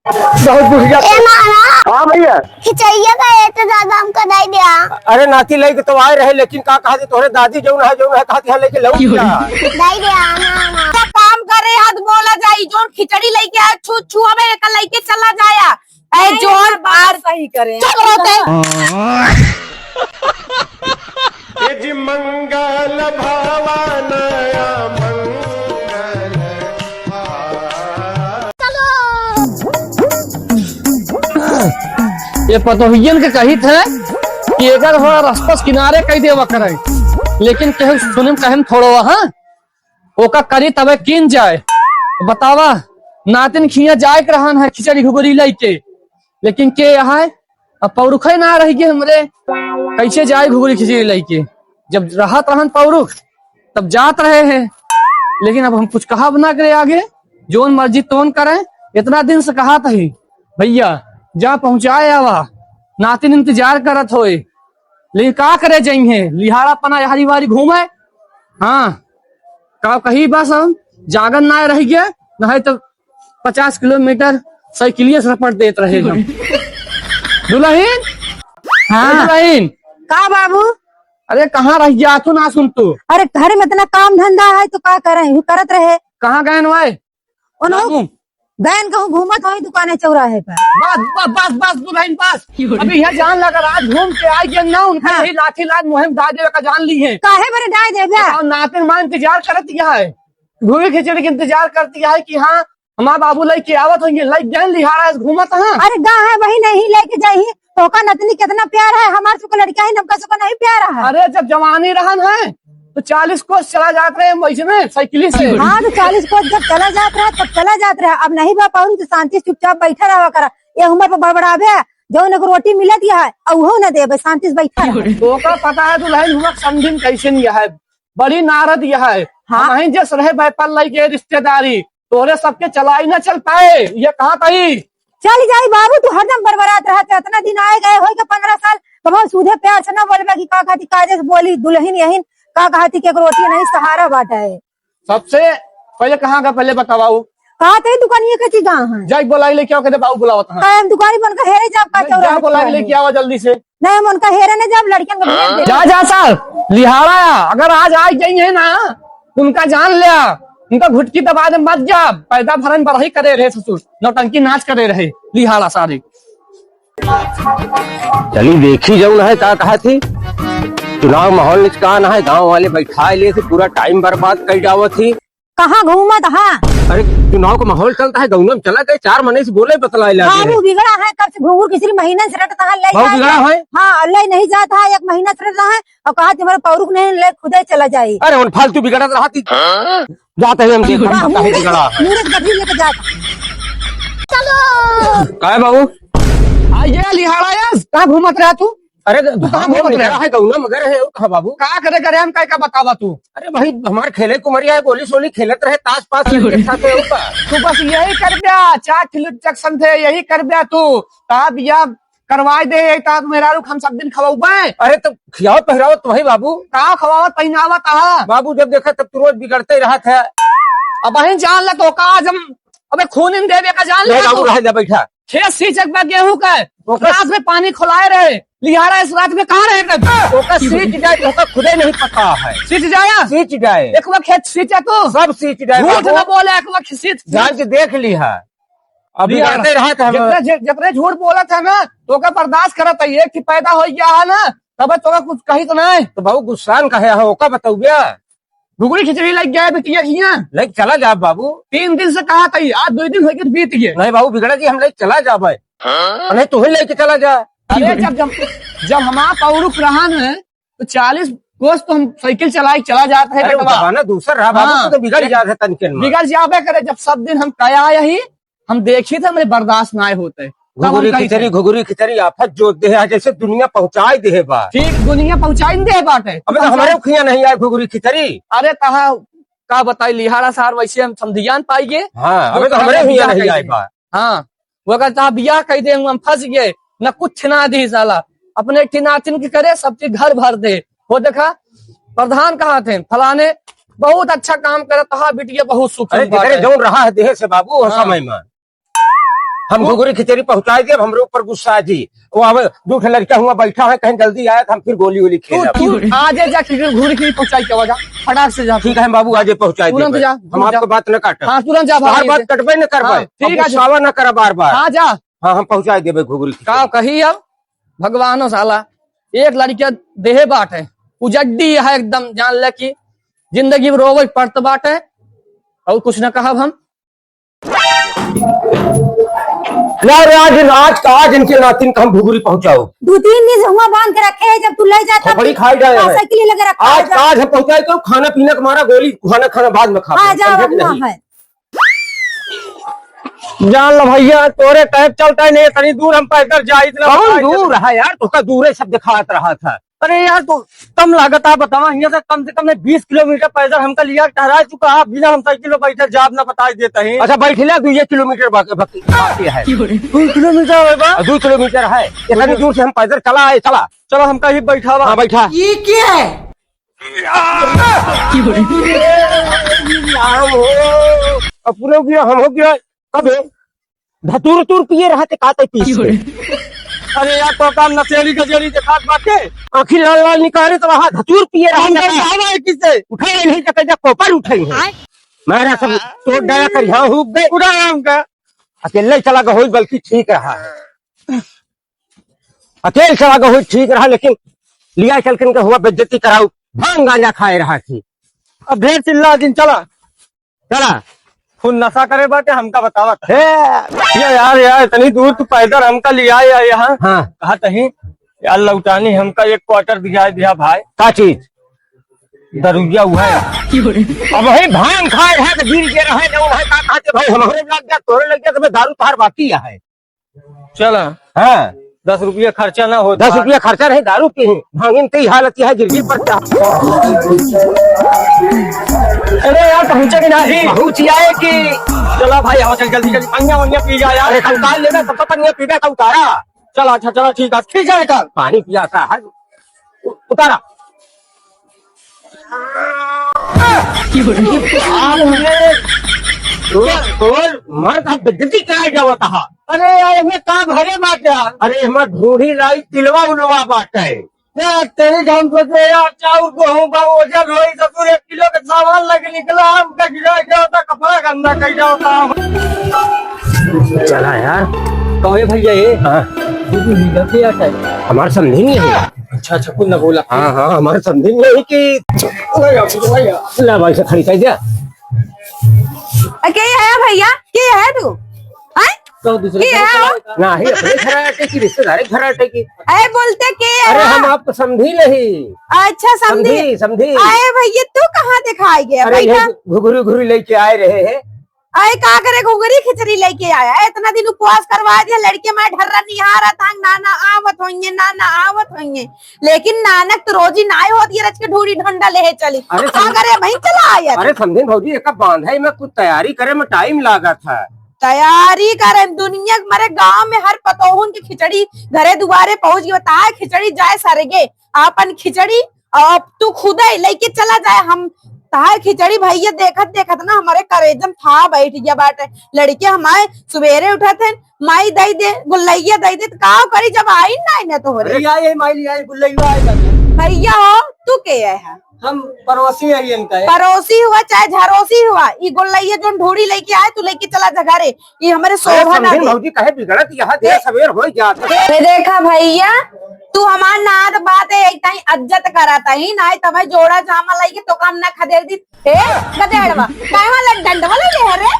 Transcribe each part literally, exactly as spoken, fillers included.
बहुत बुढ़िया। ए मामा। हाँ भैया। खिचैया का ए तो दादा हमका दे दिया। अरे नाती लेके तो आए रहे, लेकिन का कहा थी तोहरे दादी जौन है, जौन है कहा थी, हाँ, लेके लौट गया। दे दिया मामा। तो काम करे, हाथ बोला जाई, जौन खिचड़ी लेके आए, छू, छू, हमें एक लेके चला जाया। ए, नहीं, जोर बात मार। सही करे। चुप रहते। ए जी मंगल भवन मंगल। ये पतोहियन के कहित है कि एकर थोड़ा रसपस किनारे कई देवा करे, लेकिन केहू सुने में कहे में थोड़ो, हाँ? ओका करी तबे कीन जाए। बतावा, नातिन खिया जाए के रहन है खिचड़ी घुघरी लइके, लेकिन के यहाँ अब पौरुखे ना रह गए हमरे, कैसे जाए घुघरी खिचड़ी लइके? जब रहत रहन पौरुख तब जात रहे हैं, लेकिन अब हम कुछ कहब ना करे आगे, जोन मर्जी तोन करें। इतना दिन से कहा था ही, भैया जा पहुँचाए आवा, नातिन इंतजार करत होए, लेकिन का करे जाइए, लिहाड़ा पना यहारी वारी घूमे। हाँ, का कही बस हम जागन ना रह गए, नहीं तो पचास किलोमीटर साइकिलिए से रपट देत रहे हम। दुलहिन, हाँ। ए दुलहिन। का बाबू? अरे कहाँ रह गया तू, ना सुन तू? अरे घर में इतना काम धंधा है तो का करें, यू करत रहे। कहाँ गए भाई? उन्हों बाबू। गए कहूँ घूमत होई दुकाने चौराहे पर। बस, बस, बस, बस, दुलहिन, बस। अभी यह जान लगा, आज घूम के आई गए ना, उनका हाँ। यही लाठी लाज मुहिम डाल देवे का जान ली है। काहे बरे डाल देवे? और नातिन माँ इंतजार करत यह है, घुघरी खिचड़ी के इंतजार करत यह है कि हाँ, हमार बाबू लइके आवत होइहैं, लइके गए लिहाड़ा से घूमत हैं। अरे गा है वही नहीं लेके जाई, तोका नतनी कितना प्यार है, हमार सुख लड़का है, नमका सुख नहीं प्यार है। अरे जब जवानी रहन है तो चालीस कोस चला जात रहे हम वैसे में साइकिल से। हाँ तो चालीस कोस जब चला जात रहा तब चला जात रहा, अब नहीं बा पाउन तो शांति से चुपचाप बैठा रहा करा। ये उम्र पर बड़बड़ाबे, जौन एक रोटी मिलत यह है, और वो न देबे, शांति से बैठा रहा। तोका पता है दुलहिन हुआ समझिन कैसे नहीं है, बड़ी नारद यह है। हाँ। हम ही जस रहे व्यापार लइके रिश्तेदारी, तोरे सबके चलाई ना चल पाए, ये कहा तही। चल जाई बाबू, तू हरदम बरबरात रहत है। इतना दिन आए गए होई के पन्द्रह साल, कबहुँ सूधे प्यार से ना बोलबे कि का कहती काजे से बोली, दुलहिन यहिन का कहती के एक रोटी नहीं सहारा बाटे। सबसे पहले कहाँ का पहले बतावा उ? कहा तही दुकानिया के चीज कहाँ है? जाई बोलाई लेके आओ, कहते बाबू बुलावत हैं। काहे हम दुकानी बन के हेरे जाब का नहीं, चौराहा जा बोलाई पे? लेके आवा जल्दी से। नहीं, हम उनका हेरे नहीं जाब, लड़कियन के भेज दे। जा, जा साहब, लिहाड़ा या, अगर आज आ गई है ना, उनका जान लिया, उनका घुटकी दबा दे, मत जा, पैदा भरन बरही करे रहे ससुर, नौटंकी नाच करे रहे, लिहाड़ा सारे। चली देखी जौन है का कहा थी, चुनाव माहौल निचकान है, गांव वाले बैठाए ले से पूरा टाइम बर्बाद कर जावत थी। कहाँ घूमत हा? अरे, चुनाव का माहौल चलता है, गौना में चला गए, चार मनई से बोले बतलाए लागे बाबू है। बिगड़ा है, कब से घुघुर खिचड़ी महीना से रटता है, ले बहुत जात बिगड़ा है। है। हाँ, ले नहीं जात है, एक महीना से रटता है, और कहा तुम्हारे पौरुख नहीं ले, खुदे चला जाई। अरे, उन फालतू बिगड़त रहा थी। जाते ही हम देख, हम बाबू, काहे बिगड़ा है। मूरत गधी लेके जात। चलो। काय बाबू? आ, ये लिहाड़ा यार, कहाँ घूमत रहा तू? अरे, तू कहाँ घूमत रहा? है, गौना मगर है, और कहाँ बाबू? का करे करे हम, काय का बतावा तू? अरे भाई, हमार खेले कुमरिया है, गोली सोली खेलत रहे, ताश पास अरे। लड़के साथे, और का? तू बस यही कर दिया, चार ठिलुट जंक्शन थे, यही कर दिया तू। ता बिया करवाए दे, एक तात मेहरारू हम सब दिन खवाऊबे। अरे तो खियावत पहिरावत तो वही बाबू। का खवावत पहिनावत आहा? बाबू जब देखा तब तू रोज बिगड़ते रहत है। अब अहिन जान ले तो का आज हम, अबे खून इन देवे का जान ले नहीं बाबू, तू। रह जा, बैठा। खेत सींचक बा गेहूं का, ओकर रात में पानी खोलाए रहे, लिहाड़ा इस रात में कहाँ रहे तब? ओकर सींच जाए, ओकर खुदे नहीं पता है। सींच जाया? सींच जाए। एक बार खेत सींचा तो? सब सींच जाए झूठ बाबू। ना बोले, एक बार सींच जान के देख ली है। अभी लिहाड़ा रहते रहा था हम। जितने, जि-, जितने झूठ बोला था ना, तो ओकर बर्दाश्त करत है। एक ही पैदा हो गया है ना, तब तो ओकर कुछ कही तो नहीं। तो बाबू गुस्सान काहे है, ओका बताऊ भैया। घुघुरी खिचड़ी लग गया है बिटिया खिया। लेके चला जा बाबू। तीन दिन से कहा था, आज दो दिन होके बीत गए। नहीं बाबू, बिगड़ा जी, हम लेके चला जा भाई। हाँ? नहीं, तू ही लेके चला जा। अरे, जब, जब, जब हमारा पौरुख रहन है, तो चालीस कोस तो हम साइकिल चलाए चला जात है, अरे, बेटवा। जमाना दूसर रहा बाबू, हाँ। तू तो बिगड़ जात है तनके में। बिगड़ जाबे करे, जब सब दिन हम कया यही, हम देखी थे, हमरे बर्दाश्त नाय होते। तब हम घुघुरी कही खिचड़ी, थे। घुघुरी खिचड़ी आफत जोत दे है, जैसे दुनिया पहुंचाई दे है बा। ठीक, दुनिया पहुंचाई दे बाटे। अबे तो हमारे खिया नहीं आए घुघुरी खिचड़ी। अरे कहा, का बताई लिहाड़ा सार, वैसे हम समधियान पाई गए। हाँ, अबे तो हमारे खिया नहीं आए बा। हाँ, वो कहता बियाह कह दे, हम फंस गए, न कुछ ना दी साला। अपने एक ठे नातिन के करे, सब चीज घर भर दे। वो देखा, प्रधान कहा थे, फलाने बहुत अच्छा काम करत हा, बिटिया बहुत सुखी अरे, बाटे। जेकरे जौन रहा है देह से बाबू, वो हाँ। समय में। हम घुघुरी खिचड़ी पहुँचाइ देब, हमरे ऊपर गुस्सा जी। वो अब दू ठे लड़का हुआ बैठा है, कहीं जल्दी आया तो हम फिर गोली वोली तू, खेलब। तू आजे जा, खिचड़ी घुघुरी खिचड़ी पहुँचाइ के आवा जा, फटाक से जा। ठीक है, हम बाबू आजे पहुँचाइ देब। तुरंत जा, हम तुरंत जा। आपका बात न काटब। हाँ, तुरंत जा, तोहार बात कटबे न करबे। हाँ, ठीक है, गुस्सावा न करब बार बार। हाँ, जा। हाँ, हम पहुँचाइ देबे घुघुरी खिचड़ी। का कही अब? भगवानो साला, एक लड़िका देहे बाटे, उजड्डी है एकदम, जान ले कि जिंदगी में रोवे पड़त बाटे, और कुछ न कहब हम। यार, आज, आज का, आज इनके नातिन का हम घुघुरी पहुँचाओ। दो तीन दिन से हुआ बांध के रखे हैं, जब तू ले जाता खोपड़ी खाई जाए हैं। साइकिल लगे रखा आज है। का, आज हम पहुँचाए तो खाना पीना के मारा गोली, खाना, खाना बाद में खा हाँ, जाओ, समझे कि अपना नहीं? है। जान लो भैया, तोरे कहे चलता ही नहीं, इतनी दूर हम पैदल जाइत ना कौन बताई दूर देते। है यार, तोका दूरे सब दिखात रहा था। अरे यार, तो कम लागत है, बतावा, हियां से कम से कम बीस किलोमीटर पैदल हमका लिया टहरा चुका है, बिना हम साइकिल में बैठे जाब ना बताई देता ही। अच्छा, बैठ ले, दू एक किलोमीटर बाकी, बाकी, बाकी है। दू किलोमीटर है बा? दू किलोमीटर है, इतनी दूर से हम पैदल चला आए, चला। चलो, हमका ही बैठावा। हाँ, बैठा। ये क्या है? राम हो, अब पूरा हो गया, हम हो गया। कब है? धतूर तूर पिए रहते का तै पीस के? अरे यार, तो काम नशेड़ी गजेड़ी देखात बाटे। आँखी लाल लाल निकाले तो वहाँ धतूर पिए रहते हम का? जावा है किसे? उठे नहीं तो कैसे कोपर उठे हैं। मारा सब तोड़ डाला कर यहाँ हुक गए। उठा हमका। अकेले चला गए होई बल्कि ठीक रहा है। अकेले चला गए होई ठीक रहा, लेकिन लिया चल के इनका हुआ बेइज्जती कराऊ। भांग गांजा खाए रहा थी। अब ढेर चिल्ला जिन, चला। चला। खून नशा करे बाटे, हमका बतावत। हे। ये यार, यार, इतनी दूर तू पैदल हमका लिया या यहाँ। हाँ। कहा तही, यार, लौटानी हमका एक क्वार्टर दिया, दिया भाई। का चीज? दरुइया हुआ है। अब वही भांग खाए है तो गिर के रहे, जौन है का कहते भाई, हमरे लग गया, तोरे लग गया, तो मैं दारू तोहार बाकी है। चला। हाँ। दस रुपया खर्चा ना होता। दस रुपया खर्चा नहीं, दारू पी, भांगिन कई हालत है, गिरगी पड़ता। अरे यार, पहुंचे कि नहीं? पहुंच आए कि। चला भाई, आओ, चल, जल्दी, जल्दी, पनिया, वनिया पी जा यार। अरे, कंकाल लेना, तब तो पनिया पीबे का उतारा। चला, अच्छा, चला, ठीक है, ठीक है, कर। पानी पियासा है। उ-, उतारा। तोर, तोर मर्द हम बेइज्जती कराए जावत हा। अरे यार, एमे का भरे बाटे यार? अरे, हमार ढूढ़ी लाई तिलवा उलवा बाटे। यार, तेरी हम सोचे यार, चाउर गेहूं बा, ओजन होई, ससुर एक किलो के सामान लेके निकला, हमका गिरा के होता, कपड़ा गंदा कर जाता। चला यार। कहे भैया ये? हाँ। दीदी, भैया के यार है? हमार समधी नहीं है। अच्छा, अच्छा, कुछ ना बोला। हाँ, हाँ, हमार समधी नहीं है कि। भैया, भैया। ला भाई से खड़ी कर दिया। अ, के है भैया? के है तू? आय? तो दूसरे के घर है चला हो? जाता। नहीं, अपने घर आटे की, रिश्तेदार के घर आटे की। अरे बोलते के अरे है? हम आपको समधी नहीं। अच्छा, समधी। समधी, समधी। अरे भैया, तू कहाँ दिखाई गया अरे भैया? ये घुघरी, घुघरी लेके आए रहे हैं। अरे का करे, घुघरी खिचड़ी लेके आया है? इतना दिन उपवास करवा दिया, लड़के मैं ढर्रा निहारा था, नाना आवत होइए, नाना आवत होइए। लेकिन नानक तो रोजी नाय होत, ये रच के ढूढ़ी ढंडा लेहे चली। अरे का समधी करे भाई, चला आया। अरे समधी भौजी, एक बांधे में कुछ तैयारी करे में टाइम लागत है। तैयारी करे, दुनिया के मारे गांव में हर पतोहुन की खिचड़ी घरे दुआरे पहुंच गई। बताए खिचड़ी जाए सरगे, आपन खिचड़ी, अब तू खुदे लेके चला जाए। हम तहार खिचड़ी भैया देखत देखत ना हमारे करेजम था बैठ गया बाटे। लड़के हमारे सुबेरे उठत हैं, माई दई दे, गुल्लैया दई दे, त का करी जब आई ना, ना तोहरे। अरे, आई, आई, माई, आई, गुल्लैया आई, आई। भैया हो, तू के है? हम पड़ोसी है इनका, है। पड़ोसी हुआ चाहे झरोसी हुआ, ई गुल्लैया जोन ढूढ़ी लेके आए, तू लेके चला जा घरे, ई हमारे अरे, शोभा ना समधिन दे। भौजी काहे बिगड़त, यहाँ देर ए, सवेर हो जात है। ए, देखा भैया, तू हमार नाद बात है, एक ताई इज्जत करत ही, नाई तबे जोड़ा जामा लेके तो काम ना खदेड़ दी। ए, गदेड़वा, काहे वाला डंडवा ले ले है रे?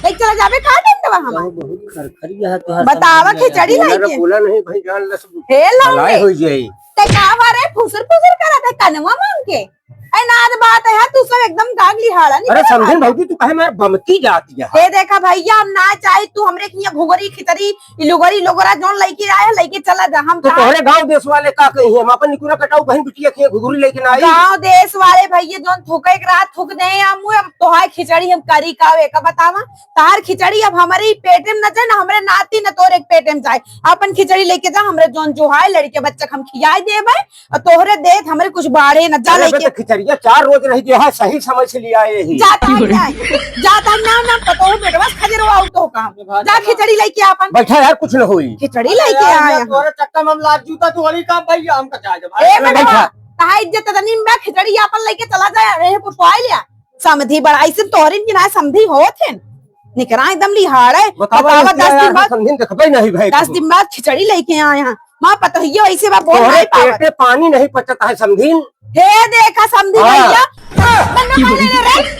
एक चला जाबे का डंडवा हमार? बहुत खरखरी है तोहार बतावा समझ में खिचड़ी आया। लेके। बोला नहीं भाई, जान लस हे भलाई लौंडे। हो जाई। ते का बारे फुसुर फुसुर करत है कनवा मांग के? ए, नाद बात है, तू सब एकदम गागली हाड़ा नहीं अरे करत समझे बात। भौजी, तू काहे मार बमती जाती है? ए, देखा भैया, हम ना चाही तू हमरे किया घुघरी खिचड़ी ई लुगरी लुगरा जौन लइके आए हैं, लइके चला जा। हम तो कहा तोहरे गांव देश वाले का कही, हम अपन निकुरा कटाऊ बहन बिटिया के घुघरी लेके ना आई। गांव देश वाले भैया जौन थूके के रहा थूक दे, हम मुँह, अब तोहार खिचड़ी हम करी का, एका बतावा। तोहार खिचड़ी अब हमरे ही पेटे में न जाए, ना हमरे नाती न तोरे के पेटे में जाए। अपन खिचड़ी लेके जा, हमरे जौन जो है लड़के बच्चे के हम खियाई देबे, और तोहरे देत हमरे कुछ बाढ़े न जा अरे, अबे लेके। तो खिचड़ी ये चार रोज रह गया है, सही समय से लिया है ही। जाता है क्या? जाता है ना, ना पता हो बेटवा, खजरवा हो तो काम। जा खिचड़ी लेके आ अपन। बैठा यार, कुछ न होई। खिचड़ी लेके आया। तोरे चक्कर में हम लात जूता तोरी का भैया, हमका जाए दे भाई। ए बेटवा, बैठा। तहा इज्जत तनी में खिचड़ी अपन लेके चला जाए, रे पुतवाई लिया। समधी बड़ा, ऐसे तोहरिन की ना समधी होत है। निकरा एकदम लिहाड़ है। बतावा, बतावा, दस दिन बाद समधिन देखबे नहीं भाई। दस दिन बाद खिचड़ी लेके आए हैं। माँ पतोहियो ऐसे बा, बोल तोहरे नहीं पावत। पेट में पानी नहीं पचता है समधिन। हे देखा समधी हाँ। भैया, बन्ना मारे ले रे,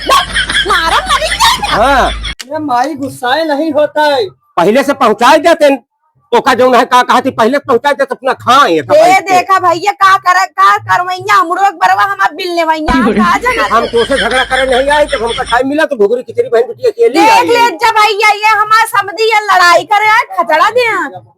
मारा मरी जाए। हाँ। अरे माई गुस्साए नहीं होता है। पहले से पहुँचाए देते। ओका जौन है का कहा थी, पहिले पहुँचा दे तो अपना खाए, ए, देखा भैया, का करे, का करवैया, हमरो एक बरवा हमार बिल लेवैया, का जना हम तोसे झगड़ा करे नहीं आई, जब हमका टाइम मिला तो घुघरी खिचड़ी बहन बिटिया के लिए देख आई। ले जा भैया, ये हमार समधी ये लड़ाई करे आए, खचड़ा दे।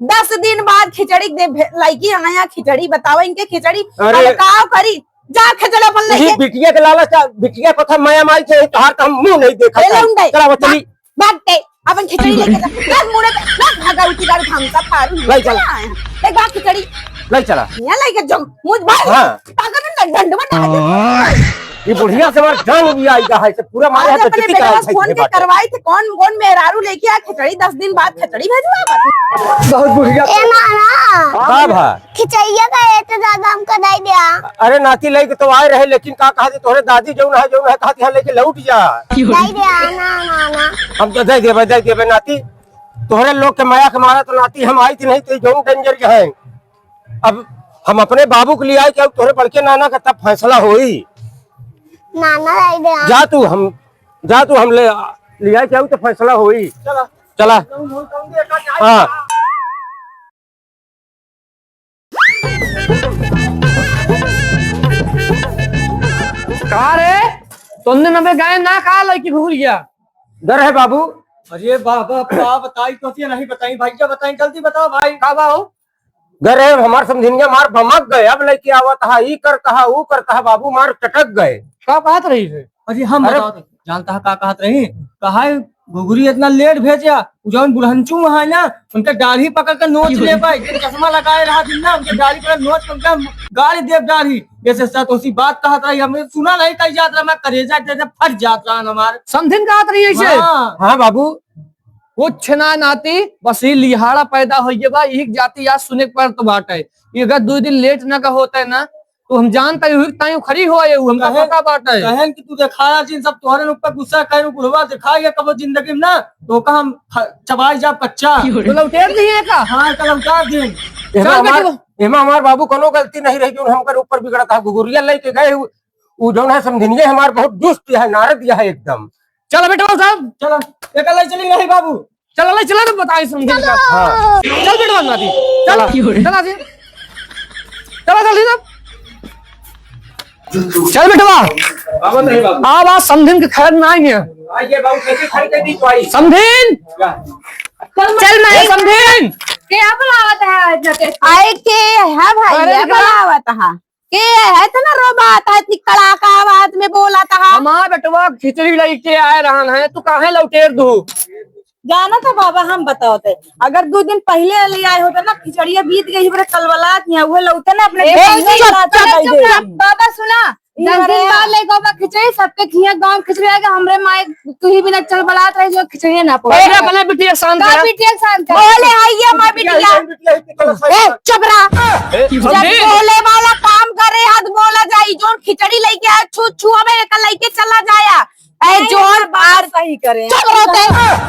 दस दिन बाद खिचड़ी दे भे-, लइकी आया खिचड़ी, बताओ इनके खिचड़ी, अरे। अब का करी, जा खिचड़ी अपन ये लेके। बिटिया के लालच, बिटिया को था माया माई के, तोहार तो हम मुँह नहीं देखा ए, था। लौंडे। चला वो चली। भाग के, अपन खिचड़ी लेके जा। भाग मुड़े पे, भाग, भागा उठी गाड़ी भांग का फारू। ले चला। एक बार खिचड़ी। ले चला। यहाँ लेके जाओ, मुझ भाई। हाँ। ताकत में डंड में डाल दे। ये बुढ़िया से हमार जान भी आई है, से पूरा मारे आज है तो अपने चुट्टी बेटा करा से फोन के करवाई थे, कौन, कौन मेहरारू लेके आ खिचड़ी, दस दिन बाद खिचड़ी भेजवा बस। बहुत बुढ़िया। ए नाना। का भा? खिचैया का एते ज्यादा हमका दे दिया। अरे नाती लेके तो आए रहे, लेकिन का कहा थी तोहरे दादी जौन है, जौन है, कहा थी, "हाँ, लेके लौट जा।" दे दिया, ना, ना, ना। हम तो दे देबे, दे देबे नाती। तोहरे लोग के माया के मारा तो नाती हम आई थी नहीं, तो जौन डेंजर के हैं। अब हम अपने बाबू के लिए आए, क्या तोहरे बड़के नाना का तब फैसला होई। नाना दे दिया। जा तू, हम, जा तू, हम ले, ले आए, क्या तो फैसला होई। चला। चला। हाँ। का रे? तोन्ने नबे गाय ना का लइकी घुघुरिया? डर है बाबू। अरे बाबा, का बताई तो नहीं बताई, भैया बताई, जल्दी बताओ भाई। का बा हो? घर है हमार समधिनिया मार भमक गए, अब लइकी आवत हा, ई करत हा, ऊ करत हा, बाबू मार चटक गए। का कहत रही है? अरे हम अरे बताओ तो, जानता है का कहत रही? कहा है, घुघुरी इतना लेट भेजा, उ जौन बुढ़ंचू है ना, उनके दाढ़ी पकड़ के नोच ले पाई, जो चश्मा लगाए रहा दिन ना, उनके दाढ़ी पकड़ नोच के उनका गाड़ी देव दाढ़ी। जैसे सतोसी बात कहत रही, हमने सुना नहीं कही जात रहा, मैं करेजा जैसे फट जात रहा हमार। समधिन कहत रही ऐसे? हाँ। हाँ बाबू। कुछ ना नाती, बस ई लिहाड़ा पैदा होइए बा, यही जाति आज सुने के पड़त बाटे। ये अगर दो दिन लेट ना का होता है ना, तो हम जानता ही हुई ताई खड़ी हो आए, हमका कहे-, पता बाटे। कहेन कि तू देखाया जिन सब तोहरे लोग पे गुस्सा करे, बुढ़वा दिखाएगा कबो जिंदगी में ना, तो का हम ख-, चबाई जा कच्चा। तो लौटेर दिए का? हाँ, तो लौटा दे। एमा चल हमार, बेटवा। एमा हमार बाबू कोनो गलती नहीं रही, जो हमकर ऊपर बिगड़त है। घुघुरिया लेके गए, उ, उ जौन है समधिनिया हमार बहुत दुष्ट है, नारद यह है एकदम। चला बेटवा साहब। चला, एक ले चली नहीं बाबू। चला, ले चला, तो बताई समधिन का। हाँ। चल बेटवा नाती, चला। चला। चला जल्दी, चला जल्दी सब। चल बेटवा। बाबा नहीं बाबू। अब आज समधिन के खैर ना आई है। आइए बाबू, कैसे खड़ी कर दी पाई? समधिन। क्या? चल ए, माई। समधिन। के बुलावत है इतना तेज? आए के है भाई, अरे ये बेटवा। बुलावत है। के है इतना रोबात है, इतनी कड़ाका आवाज में बोलत है। हमार बेटवा खिचड़ी लेके आए रहन है, तू काहे लौटेर दू? जाना तो बाबा हम बतावत है, अगर दो दिन पहले ले आए होते ना, खिचड़िया बीत गई, बड़े कलवलात नहीं, वो लौटे ना अपने ए, घर में चुप, चुप, चुप, चुप। बाबा सुना, ई दस दिन हरे बाद ले बाबा खिचड़ी, सबके खिया गाँव खिचड़ी आएगा, हमरे माए तू ही बिना चलबलात रही जो खिचड़ी ना पड़े। ए, अपने बिटिया शांत का कर। बिटिया शांत कर। बोले, "आइए, माँ बिटिया।" ए, चुप रहा। ए, जब समझे? बोले वाला काम करे, हद बोला जाई, जोन खिचड़ी लेके आए, छू, छुआवे, एका लेके चला जाया। ए, नहीं, जोन बात बार सही करे। चुप रहो ते।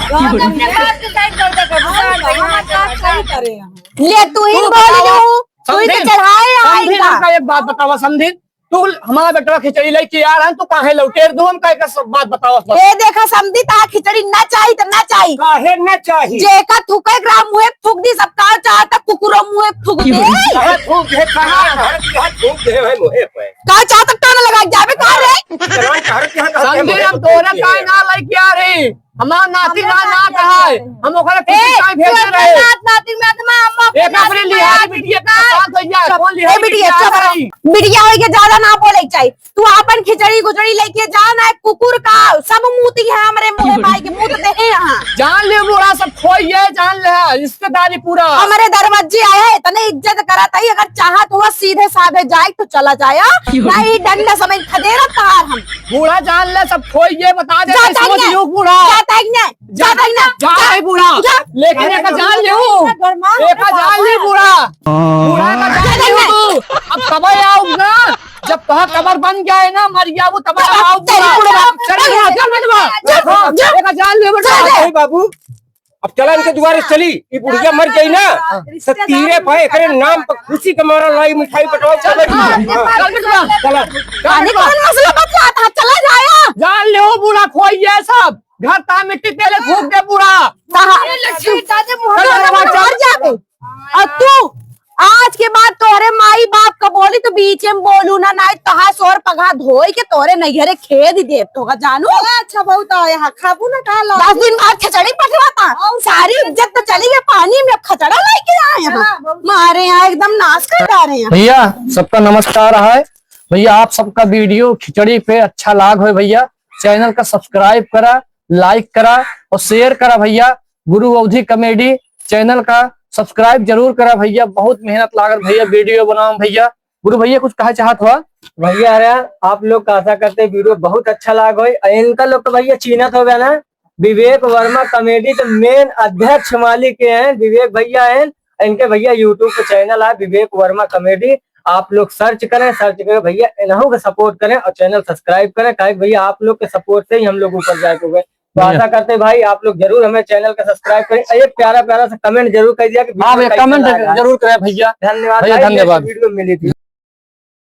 गाँव में अपने बात के साइड कर दे, कर दे। हाँ, हाँ, बात सही करे हैं। ले, तू ही तू बोल बतावा, दू, तू ही तो समझे? चढ़ाए समझे आएगा। ना का एक बात बतावा, समझे? तू हमारा बेटवा खिचड़ी लेके आ रहा है, तू काहे लौटेर दू, हम काहे का सब बात बताओ बस। ए देखा समधी, ता खिचड़ी ना चाही त ना चाही। काहे ना चाही? जेका थूके एकरा मुँहे थूक दी, सब का चाहता कुकुरो मुँहे थूक दे। कहाँ थूक दे, कहाँ घर की यहाँ थूक दे है मुँहे पे। का चाहता टोन लगा जावे का रे? इतना घर की यहाँ समधी, हम तोरा काहे ना लेके आ रहे? हमार नाती ना, ना कहा है। हम ओकरा ए, खिचड़ी काहे भेजे रहे? नात नाती में आत्मा, हम एक अपने लिहाज बिटिया का भैया, कौन लिया ए बिटिया, बिटिया चुप रहो। आई? बिटिया होई के ज्यादा ना बोले के चाही। तू आपन खिचड़ी गुचड़ी लेके जा ना, कुकुर का सब मूती है हमरे मुंह में, भाई के मूत दे है यहाँ। जान ले बूढ़ा, सब खोइए, जान ले, रिश्तेदारी पूरा। हमरे दरवाजे आया है, इतने इज्जत करत है, अगर चाहत हुआ सीधे साधे जाए तो चला जाया, नहीं डंडा समेत खदेरब तहार हम। बूढ़ा जान ले, सब खोइए, बता दे, जाता ही समझ नहीं। लियो बूढ़ा। जाता ही नहीं। जा, जा, जा, जा, जा। जा, ए बूढ़ा। जा। लेकिन एका जान लियो। घर में एका जान ली बूढ़ा। बूढ़ा का जान लियो तू। अब कब आऊँ ना? जब तोहार कबर बन जाए ना, मर जाबू, तब आऊँ तेरी बूढ़ा। बूढ़ा। चल बूढ़ा, चल बूढ़ा। जा, जा। एका जान लियो बूढ़ा। जा, जा। अरे बाबू, अब चला इनके दुआरे से चली। ये बुढ़िया मर गई ना, तो तीरे पाए एकरे नाम पर खुशी के मारा लाई मिठाई बंटवा। चल बूढ़ा। चल बूढ़ा। चला। पानी कौन मसला बतलाता है? चला जाया। जान लियो बूढ़ा, खोइए सब। घर ता मिट्टी तेले फूक दे बूढ़ा। कहाँ? अरे लक्ष्मी, दादे मुँह चल, में चल, चल। मर जाबे। और तू आज के बाद तोहरे माई बाप का बोली तो बीचे में बोलू ना, नाहीं तोहार सोर पगहा धोई के तोहरे नैहरे खेद देब तोहका जानू। अच्छा, अच्छा, बहुत आया है, खाबू ना का ला? दस दिन बाद खिचड़ी पठवाता, और सारी इज्जत तो चली गई पानी में, खचड़ा लेके आए हैं। हाँ, बहुत। मारे यहाँ एकदम नाश कर डारे हैं। भैया, सबका नमस्कार है। भैया, आप सबका video खिचड़ी पे अच्छा लाग होय भैया, channel का subscribe करा, like करा और share करा भैया। गुरु अवधी comedy channel का subscribe जरूर करा भैया, बहुत मेहनत लागल भैया video बनावे में भैया। गुरु भैया कुछ कहे चाहत हुआ? भैया, अरे आप लोग का आशा करते video बहुत अच्छा लाग होय। इनका लोग तो भैया चीन्हत होबे ना, विवेक वर्मा comedy के main अध्यक्ष मालिक के हैं, विवेक भैया हैं। इनके भैया YouTube पे channel है विवेक वर्मा comedy, आप लोग search करें, search करें भैया, इन्हों को support करें और channel subscribe करें, काहे कि भैया आप लोग के support से ही हम लोग ऊपर जाए हुए। तो भैया। आशा करते हैं भाई आप लोग जरूर हमें channel का subscribe करें, एक प्यारा प्यारा सा comment जरूर कर दिया कि हाँ video भैया, कैसा comment लगा। जरूर करें भैया। धन्यवाद भैया, भाई, next धन्यवाद। Video में मिली थी।